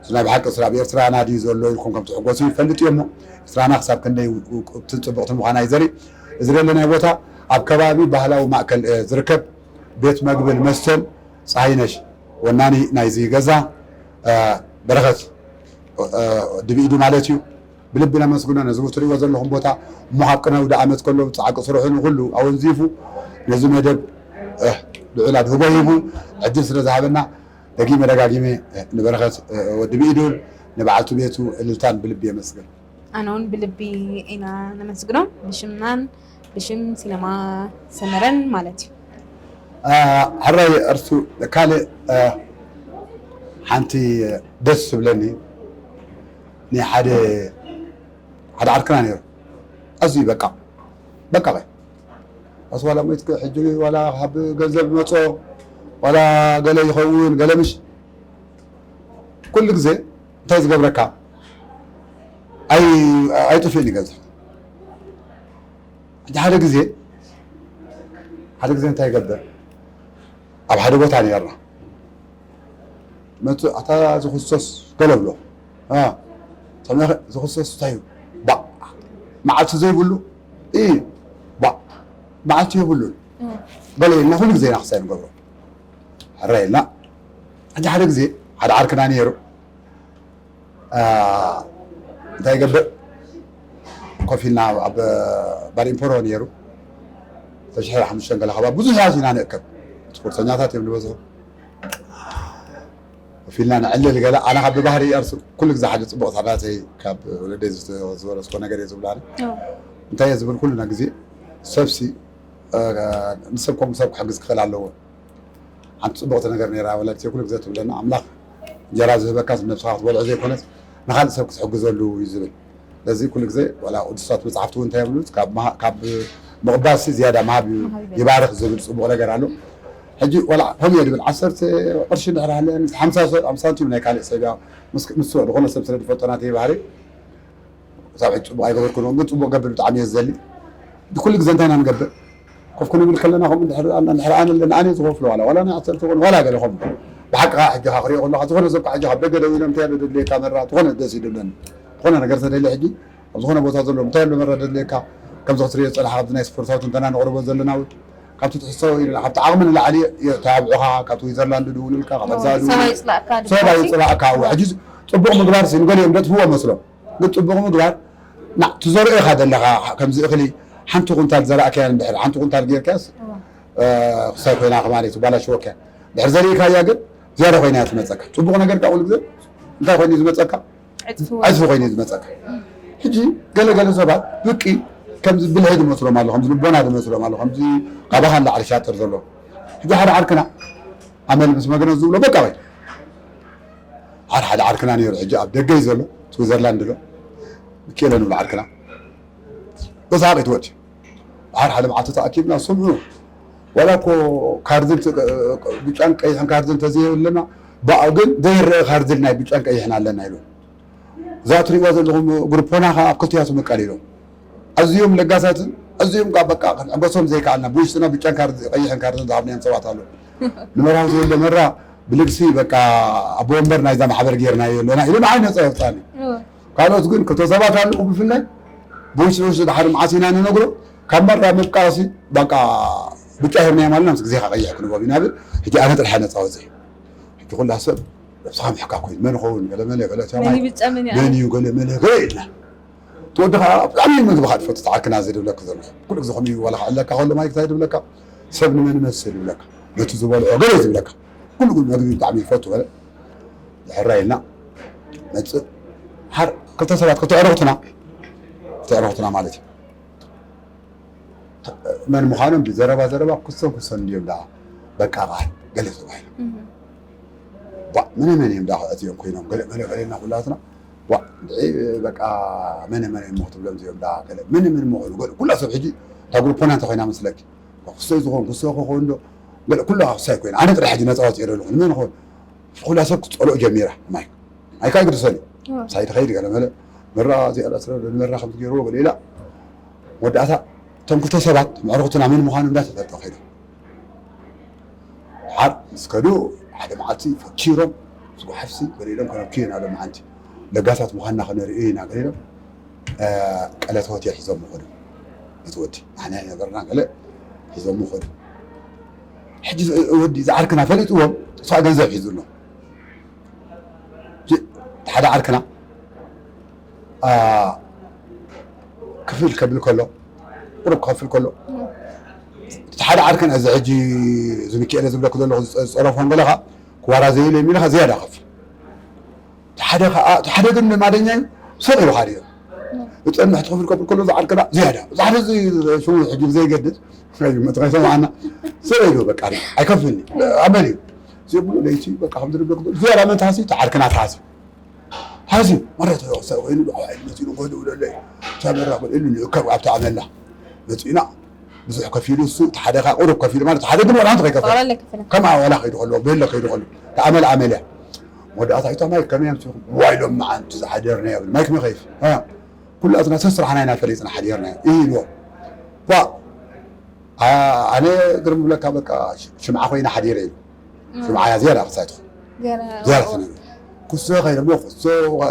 እዚ ናይ ብሓቂ ስራ ኣብ ኤርትራና ድዩ ዘሎ ኢልኩም ከም ትሕጎሱ ይፈልጥ እየ እሞ ኤርትራና ክሳብ ክንደይ ውቅብትን ፅብቕቲ ምዃና እዩ ዘርኢ። እዚ ዘለናይ ቦታ ኣብ ከባቢ ባህላዊ ማእከል ዝርከብ ቤት መግብን መስተን ፀሃይነሽ ወናኒ ናይዚ ገዛ በረኸት ድብኢዱ ማለት እዩ። ብልቢ ነመስግኖ ነዚ ትሪእዎ ዘለኹም ቦታ እሞ ካብ ቅነ ኣውደ ዓመት ከሎ ፃዕቂ ስርሑ ንኩሉ ኣወንዚፉ ነዚ መደብ ልዑል ኣድህቦ ሂቡ ዕድል ስለ ዝሃበና ደጊመ ደጋጊመ ንበረኸት ወዲ ብኢዱን ንበዓልቲ ቤቱ እልልታን ብልቢ የመስግን። ኣነ እውን ብልቢ ኢና ነመስግኖም ብሽምናን ብሽም ሲነማ ሰመረን ማለት እዩ። ሕራይ እርሱ ካልእ ሓንቲ ደስ ትብለኒ ናይ ሓደ ሓደ ዓርክና ነይሩ ኣዝዩ በቃ በቃ ኣስ ዋላ ሞይትክ ሕጂ ዋላ ካብ ገንዘብ መፆ ዋላ ገለ ይኸውን ገለ ምሽ ኩሉ ግዜ እንታይ ዝገብረካ ኣይጥፍእን ይገዛ። ሕጂ ሓደ ግዜ ሓደ ግዜ እንታይ ይገብር ኣብ ሓደ ቦታ ነርና መፅእ ኣታ ዝኽሰስ ገለ ብሎ ሰሚዕኸ ዝኽሰስ እንታይ እዩ ባእ መዓልቲ ዘይብሉ እ ባእ መዓልቲ የብሉን ገለ ኢልና ኩሉ ግዜ ኢና ክሳይ ንገብሮ ሕራይ ኢልና ሕጂ ሓደ ግዜ ሓደ ዓርክና ነይሩ እንታይ ይገብር ኮፍ ኢልና ኣብ ባር ኢምፖሮ ነይሩ ተሽሕር ሓሙሽተ ገለ ከባ ብዙሕ ያዝ ኢና ንእከብ ስፖርተኛታት እዮም ዝበዝሑ ኮፍ ኢልና ንዕልል ገለ ኣነ ካብ ብባህሪ እርሱ ኩሉ ግዜ ሓደ ፅቡቕ ታናተይ ካብ ወለደይ ዝወረስኮ ነገር እየ ዝብላኒ እንታይ እየ ዝብል ኩልና ግዜ ሰብሲ ንሰብ ከምኡ ሰብ ክሕግዝ ክኽእል ኣለዎ ሓንቲ ፅቡቕቲ ነገር ነይራ ወላዲተይ ኩሉ ግዜ ትብለና ኣምላኽ እንጀራ ዝህበካ ነብስኻ ክትበልዖ ዘይኮነስ ንኻልእ ሰብ ክትሕግዘሉ እዩ ዝብል ስለዚ ኩሉ ግዜ ዋላ ቅዱሳት መፅሓፍቲ እውን እንታይ ይብሉ ካብ ምቕባልሲ ዝያዳ ምሃብ ይባርኽ ዝብል ፅቡቕ ነገር ኣሎ ሕጂ ዋላ ከምኡ እየ ዝብል ዓሰርተ ቅርሺ ድሕር ሃለ ሓምሳ ሳንቲም ናይ ካልእ ሰብ እያ ምስ ዝኾነ ሰብ ስለ ዝፈልጦ ናተይ ባህሪ ሳብ ሕጂ ፅቡቕ ኣይገበርኩን ግን ፅቡቕ ገብር ብጣዕሚ እየ ዝደሊ ኩሉ ግዜ እንታይ ኢና ንገብር ኮፍ ክንብል ከለና ከምኡ እንድሕር ኣነ ኣለና ኣነ ዝኸፍሎ ዋላ ዋላ ናይ ዓሰርተ ኮን ዋላ ገለ ከምኡ ብሓቅኻ ሕጂ ካ ክሪኦ ከለካ ዝኾነ ሰብ ሕጂ ካብ ደገ ደው ኢሎም እንታይ ኣሎ ደድልየካ መራ ዝኾነ ደስ ይድብለኒ ዝኾነ ነገር ተደሊ ሕጂ ኣብ ዝኾነ ቦታ ዘሎ እንታይ ኣሎ መራ ደድልየካ ከምዚ ክትሪኦ ዝፀናሕካ ኣብዚ ናይ ስፖርታዊ ትንተና ንቕርቦ ዘለና እውን ካብቲ ትሕዝቶ ኢልና ካብቲ ዓቕሚ ንላዕሊ ተባብዑኻ ካብ ስዊዘርላንድ ድውሉልካ ካብ ኣዛ ድውሉልካ ሰብ ኣይፅላእካ ሕጂ ፅቡቕ ምግባር ሲ ንገሊኦም ደጥፍዎ መስሎም ግን ፅቡቕ ምግባር ትዘርኦ ኢኻ ዘለኻ ከምዚ እኽሊ ሓንቲ ኩንታል ዘራእካያ እንድሕር ሓንቲ ኩንታል ጌርካያስ ክሳይ ኮይና ከማለት ትባላሽወካ ድሕር ዘሪእካያ ግን ዝያዳ ኮይና እያ ትመፀካ ፅቡቕ ነገር ካብ ኩሉ ግዜ እንታይ ኮይኑ ዝመፀካ ዕፅፊ ኮይኑ ዝመፀካ ሕጂ ገለገለ ሰባት ብቂ ከምዚ ብልሒ ዝመስሎም ኣሎ ከምዚ ልቦና ዝመስሎም ኣሎ ከምዚ ካባኻ ንላዕሊ ሻጥር ዘሎ ሕጂ ሓደ ዓርክና ኣመል ምስ መግነዝ ዝብሎ በቃ ወይ ሓደ ሓደ ዓርክና ነይሩ ሕጂ ኣብ ደገ እዩ ዘሎ ስዊዘርላንድ ኣሎ ሚኪኤለ ንብሎ ዓርክና በሳቂ ትወዲ ሓደ ሓደ መዓልቲ ተኣኪብና ስምዑ ዋላ እኮ ካርድን ብጫን ቀይሕን ካርድን ተዘየብለና ብኣ ግን ዘይረአ ካርድን ናይ ብጫን ቀይሕን ኣለና ኢሉ እዛ ትሪእዋ ዘለኹም ግሩፖና ከዓ ኣብ ክልቲያ ትምቀል ኢሎም ኣዝዮም ለጋሳትን ኣዝዮም ከዓ በቃ ክንዕገሶም ዘይከኣልና ብውሽጥና ብጫን ካርድ ቀይሕን ካርድን ዝሃብናዮም ሰባት ኣለዉ ንመርሃዊ ተወልደ መራ ብልግሲ በቃ ኣቦ ወንበር ናይዛ ማሕበር ጌርናዮ ኣለና ኢሉ ንዓይ ነፃ የውፅኣኒ ካልኦት ግን ክልተ ሰባት ኣለዉ ብፍላይ ብውሽጢ ውሽጢ ድሓር መዓስ ኢና ንነግሮ ካብ መራ ምብቃሲ በቃ ብጫ ሂብናዮም ኣለና ምስ ግዜካ ቀይሕ ክንቦም ኢና ብል ሕጂ ኣነ ጥራሕ ነፃ ወፅእ ሕጂ ኩላ ሰብ ነብስኻ ምሕካ ኮይኑ መን ይኸውን ገለመለ ገለ መን እዩ ገለመለ ገለ ኢልና እቲ ወዲ ከዓ ብጣዕሚ እዩ ምግቢ ከዓ ትፈቱ ተዓክና እዚ ድብለካ ዘሎ ኩሉ ግዜ ከምኡ ዋላ ክዕለካ ከሎ ማይ ክታይ ድብለካ ሰብ ንመን ይመስል ይብለካ ነቲ ዝበልዖ ገለ ዝብለካ ኩሉ ግን መግቢ ብጣዕሚ ይፈቱ በለ ይሕራ ኢልና መፅእ ሓር ክልተ ሰባት ክልተ ዕርክትና ክልተ ዕርክትና ማለት እዩ መን ምዃኖም ብዘረባ ዘረባ ክሶም ክሶም እንዲዮም ደኣ በቃ በሃል ገለ ተባሂሉ ባ መነ መን እዮም ደኣ ክእትዮም ኮይኖም ገለ መለ ገለና ኩላትና ዋ እንድዒ በቃ መነ መን እዮም ክትብሎም እዚኦም ደኣ ገለ መነ መን ምኾኑ ገለ ኩላ ሰብ ሕጂ እታ ግሩፖና እንተ ኮይና መስለኪ ክሰይ ዝኾን ክሰ ክኾን ዶ ገለ ኩሉ ክሳይ ኮይነ ኣነ ጥራሕ ሕጂ ነፃ ወፂኤ ዘለኹ ንመን ኾን ኩላ ሰብ ክትፀልኦ ጀሚራ። ማይክ ማይካ ይግድሰኒ። ሳይ ትኸይድ ገለ መለ መራ እዚኣ ስረ ንመራ ከምዚ ገይርዎ ገለ ኢላ መወዳእታ እቶም ክልተ ሰባት ምዕርኽትና መን ምዃኑ እንዳተፈልጠ ከይዶም ሓር ምስ ከዱ ሓደ መዓልቲ ፈኪሮም ዝጓሓፍሲ ገለ ኢሎም ከነብክዩ ኢና ሎም ሓንቲ ለጋሳት ምዃንና ከነርእዩ ኢና ገለ ኢሎም ቀለት ሆቴል ሒዞም ኾዱ። ነቲ ወዲ ንሕና ነበርና ገለ ሒዞም ኾዱ። ሕጂ ወዲ ዝዓርክና ፈሊጥዎም እሷ ገንዘብ ሒዙ ኣሎ። ሓደ ዓርክና ክፍል ከብል ከሎ ቁሩብ ክኸፍል ከሎ እቲ ሓደ ዓርክና እዚ ሕጂ ዝምክኤለ ዝብለኩ ዘለኹ ዝፀረፎም ገለኻ ክዋራ ዘይብለ የሚልኻ ዝያዳ ከፍል ሓደ ግን ማደኛ እዩ ሰቕ ኢሉ ሓደ እዩ ዝፀንሕ ትኽፍል ከብል ከሎ ዝዓርክና ዝያዳ ዛሕሪ ሽሙ ሕጂ ብዘይገድድ መጥረሰ ማዓና ሰቕ ኢሉ በቃ ኣይከፍልኒ ኣመል እዩ። ዘብሉ ለይቲ በቃ ከም ዝርገ ዝያዳ መን ተሃሲ ተዓርክና ተሃሲ ሃሲ መረት ሰቕ ኢሉ ብዓይል መፂሉ ጎድ ውለለ ተመራ ኢሉ ንእከብ ኣብታ ኣመላ መፂና ብዙሕ ከፊሉ እሱ እቲ ሓደ ከዓ ቁሩብ ከፊሉ ማለት ሓደ ግን ወላ ከይከፈል ከም ኣዋላ ከይዱ ከሎ ብህለ ከይዱ ከሎ ተኣመል ኣመል እያ። መወዳእታ እታ ማይክ ከመይ ኣምሲኹም ዋይሎም መዓንቲ ዝሓደርና ይብል ማይክ መኸይፍ ኩላትና ሰስራሕና ኢና ፈሊጥና ሓዲርና ኢልዎ ኳ ኣነ ግርም ብለካ በቃ ሽምዓ ኮይና ሓዲረ ኢሉ ሽምዓ እያ ዝያዳ ክሳይ ትኹን ዝያዳ ትነግር ኩሶ ከይደሞ ኩሶ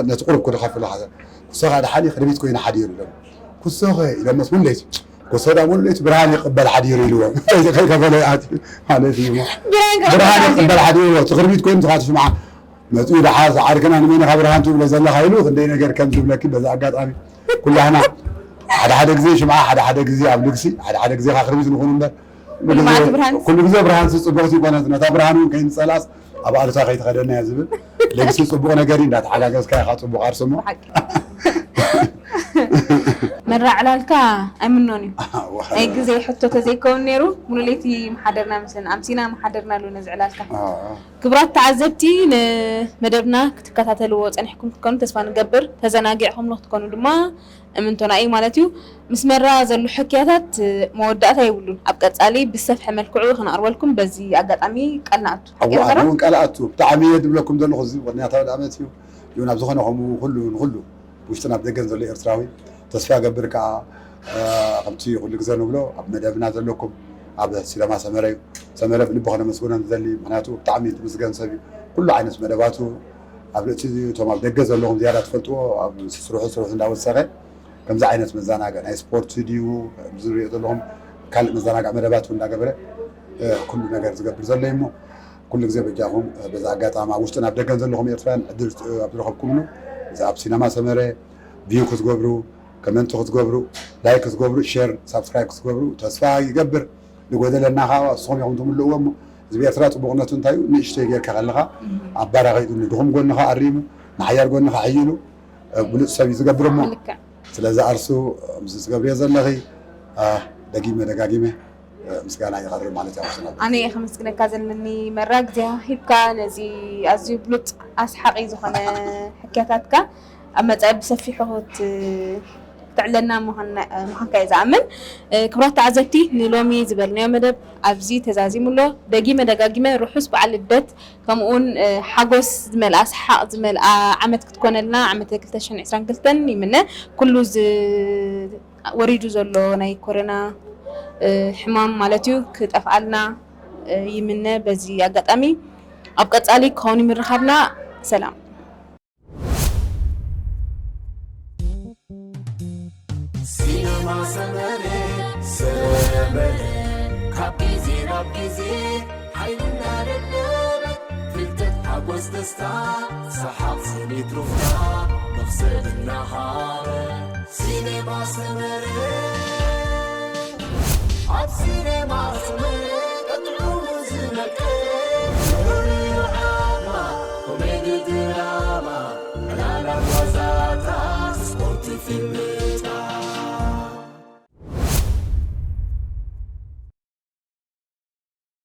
ነቲ ቁሩብ ክድኸፍሉ ሓዘ ኩሶ ከዓ ደሓኒ ክርቢት ኮይና ሓዲሩ ኢሎም ኩሶ ከ ኢሎሞስ ሙለይቲ ኩሶ ዳ ሙለይቲ ብርሃን ይቅበል ሓዲሩ ኢልዎም ከይከፈለ ኣትዩ ማለት እዩ ብርሃን ይቅበል ሓዲሩ ኢልዎ ትክርቢት ኮይኑ ትኻት ሽምዓ መፅኡ ደሓር ዝዓርክና ንመን ኢኻ ብርሃን ትብሎ ዘለኻ ኢሉ ክንደይ ነገር ከም ዝብለኪ በዚ ኣጋጣሚ ኩላህና ሓደ ሓደ ግዜ ሽምዓ ሓደ ሓደ ግዜ ኣብ ልግሲ ሓደ ሓደ ግዜ ካክርቢት ንኹን እምበር ኩሉ ግዜ ብርሃን ጽቡቕቲ ይኮነት ነታ ብርሃን እውን ከይንጸላስ ኣብ ኣሉታ ከይትኸደና እያ ዝብል ልግሲ ጽቡቕ ነገር እዩ እንዳተሓጋገዝካ ኢኻ ጽቡቕ ኣርሰሞ መራዕላልካ ኣይምኖን እዩ ናይ ግዜ ሕቶ ተዘይከውን ነይሩ ሙሉሌቲ መሓደርና ምስለን ኣምሲና መሓደርና ኣሉ ነዚ ዕላልካ ክቡራት ተዓዘብቲ ንመደብና ክትከታተልዎ ጸኒሕኩም ክትኮኑ ተስፋ ንገብር። ተዘናጊዕኹም ንክትኮኑ ድማ እምንቶና እዩ ማለት እዩ። ምስ መራ ዘሎ ሕክያታት መወዳእታ የብሉን። ኣብ ቀጻሊ ብዝሰፍሐ መልክዑ ክነቕርበልኩም በዚ ኣጋጣሚ ቃል ንኣቱ። ሓቂ ዶ መራ? ኣነ እውን ቃል ኣቱ። ብጣዕሚ እየ ድብለኩም ዘለኹ። እዚ ምኽንያታዊ ዓመት እዩ። ይሁን ኣብ ዝኾነ ከምኡ ኩሉ ንኹሉ ውሽጥን ኣብ ደገን ዘሎ ኤርትራዊ ተስፋ እገብር ከኣ ከምቲ ኩሉ ግዘ ንብሎ ኣብ መደብና ዘለኩም ኣብ ሲዳማ ሰመረ እዩ ሰመረ ብልቢ ከነመስግኖ ንደሊ ምክንያቱ ብጣዕሚ ትምስገን ሰብ እዩ ኩሉ ዓይነት መደባቱ ኣብ ልእቲ እቶም ኣብ ደገ ዘለኹም ዝያዳ ትፈልጥዎ ኣብ ስርሑ ስርሑ እንዳወሰኸ ከምዚ ዓይነት መዘናግዕ ናይ ስፖርት ድዩ ዝሪኦ ዘለኹም ካልእ መዘናግዕ መደባት እንዳገበረ ኩሉ ነገር ዝገብር ዘሎ እዩ እሞ ኩሉ ግዜ በጃኹም በዚ ኣጋጣሚ ኣብ ውሽጥን ኣብ ደገን ዘለኹም ኤርትራውያን ዕድል ኣብ ዝረኸብኩምሉ እዚ ኣብ ሲነማ ሰመረ ቪው ክትገብሩ፣ ኮመንት ክትገብሩ፣ ላይክ ክትገብሩ፣ ሼር ሳብስክራይብ ክትገብሩ ተስፋ ይገብር። ዝጎደለና ከዓ ንስኹም ኢኹም ትምልእዎ እሞ ህዝቢ ኤርትራ ፅቡቕነቱ እንታይ እዩ ንእሽተይ ጌርካ ከለኻ ኣባራኺቱ ንድኹም ጎንኻ ኣሪሙ ንሓያል ጎንኻ ሕይሉ ብሉፅ ሰብ እዩ ዝገብር እሞ ስለዚ ኣርሱ ምስ ትገብርዮ ዘለኺ ደጊመ ደጋጊመ ምስጋና ይቐርብ ማለት እዩ። ኣነ እየ ከመስግነካ ዘለኒ መራ ግዜኻ ሂብካ ነዚ ኣዝዩ ብሉፅ ኣስሓቒ ዝኾነ ሕክያታትካ ኣብ መፃኢ ብሰፊሑ ክትዕለና ምዃንካ እየ ዝኣምን። ክቡራት ተዓዘብቲ ንሎሚ ዝበልናዮ መደብ ኣብዚ ተዛዚሙ ኣሎ። ደጊመ ደጋጊመ ርሑስ በዓል ልደት ከምኡውን ሓጎስ ዝመልኣ ሰሓቕ ዝመልኣ ዓመት ክትኮነልና ዓመተ ክልተ ሽሕን ዕስራን ክልተን ይምነ። ኩሉ ወሪዱ ዘሎ ናይ ኮረና ሕማም ማለት እዩ ክጠፍኣልና ይምነ። በዚ ኣጋጣሚ ኣብ ቀፃሊ ክኸውን ምርኻብና ሰላም። ሲነማ ሰመረ ሰመረ ካብ ግዜ ናብ ግዜ ሓይልና ደለበ ፍልጠት ሓጎስ ደስታ ሰሓቕ ስኒት ሩፍታ መኽሰብ እናሃበ ሲኔማ ሰመረ ኣብ ሲኔማ ሰመረ ቀጥዑ ዝመቀ ፍሉይ ዓማ ኮሜዲ ድራማ ዕላላ ጓዛታት ስፖርት ፊልም